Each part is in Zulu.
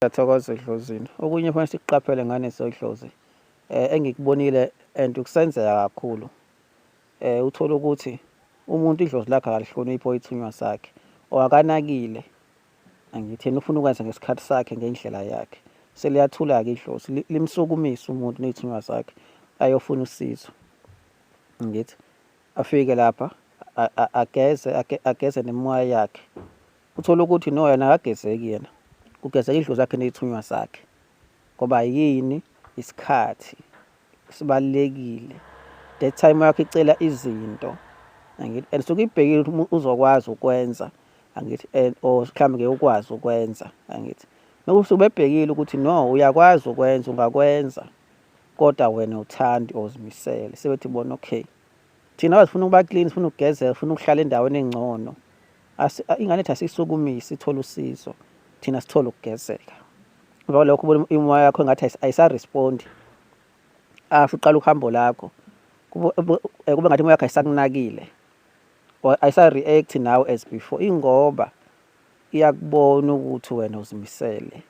Siyathokoza edlozini. Okunye kufanele sikuqaphele ngane zedlozi engikubonile and kusenzeka kakhulu, uthole ukuthi umuntu idlozi lakhe akalihloniphi or isithunywa sakhe or akanakile, angithi yena ufuna ukwenza ngesikhathi sakhe ngendlela yakhe. Seliyathula-ke idlozi limsukumise umuntu ney'thunywa zakhe ayofuna usizo. Angithi afike lapha ageze ageze nemimoya yakhe. Uthole ukuthi no yena akagezeki yena, kugezeka idlozi lakhe ney'thunywa zakhe. Ngoba yini? Isikhathi sibalulekile. That time yakho icela izinto, angithi and suke ibhekile ukuthi uzokwazi ukwenza, angithi and or mhlawumbe ngeke ukwazi ukwenza, angithi. Nokuthi ubebhekile ukuthi no uyakwazi ukwenza, ungakwenza kodwa wena uthandi or uzimisele. Sebethi bona okay, thina sifuna ukuba clean, sifuna ukugezeka, sifuna ukuhlala endaweni engcono. Ingane ethi asiyisukumise ithole usizo, thina sithole ukugezeka. Emva kwalokho ubona imoya yakho engathi ayisa-respond-i after uqala uhambo lakho kube ngathi imoya yakho ayisakunakile or ayisa-react nawe as before, ingoba iyakubona ukuthi wena uzimisele.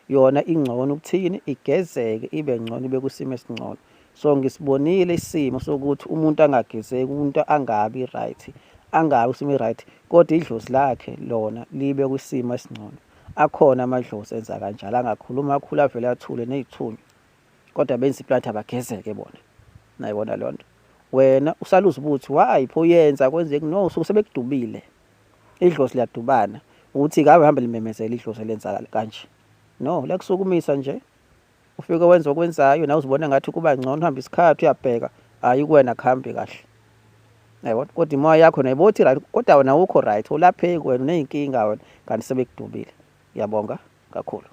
Yona ingcono ukuthini? Igezeke ibe ngcono, ibe kwisimo esingcono. So ngisibonile isimo sokuthi umuntu angagezeki, umuntu angabi right, angabi kwisimo right, kodwa idlozi lakhe lona libe kwisimo esingcono. Akhona amadlozi enza kanjalo, angakhuluma kakhulu avele athule ney'thunywa, kodwa benze iplan abagezeke bona. Nayibona leyo nto? Wena usale uzibuza ukuthi why pho uyenza akwenzeki? No, usuke sebekudubile. Idlozi liyadubana ukuthi ngabe hambe limemezela idlozi elenza kanje. No, liyakusukumisa nje. Ufike wenze okwenzayo nawe uzibona ngathi kuba ngcono, uhambe isikhathi uyabheka, hhayi kuwena akuhambi kahle. Yayibona? Kodwa imoya yakho nayibo uthi right, kodwa wena awukho right, ulapheki wena, uney'nkinga wena, kanti sebekudubile. Ngiyabonga kakhulu.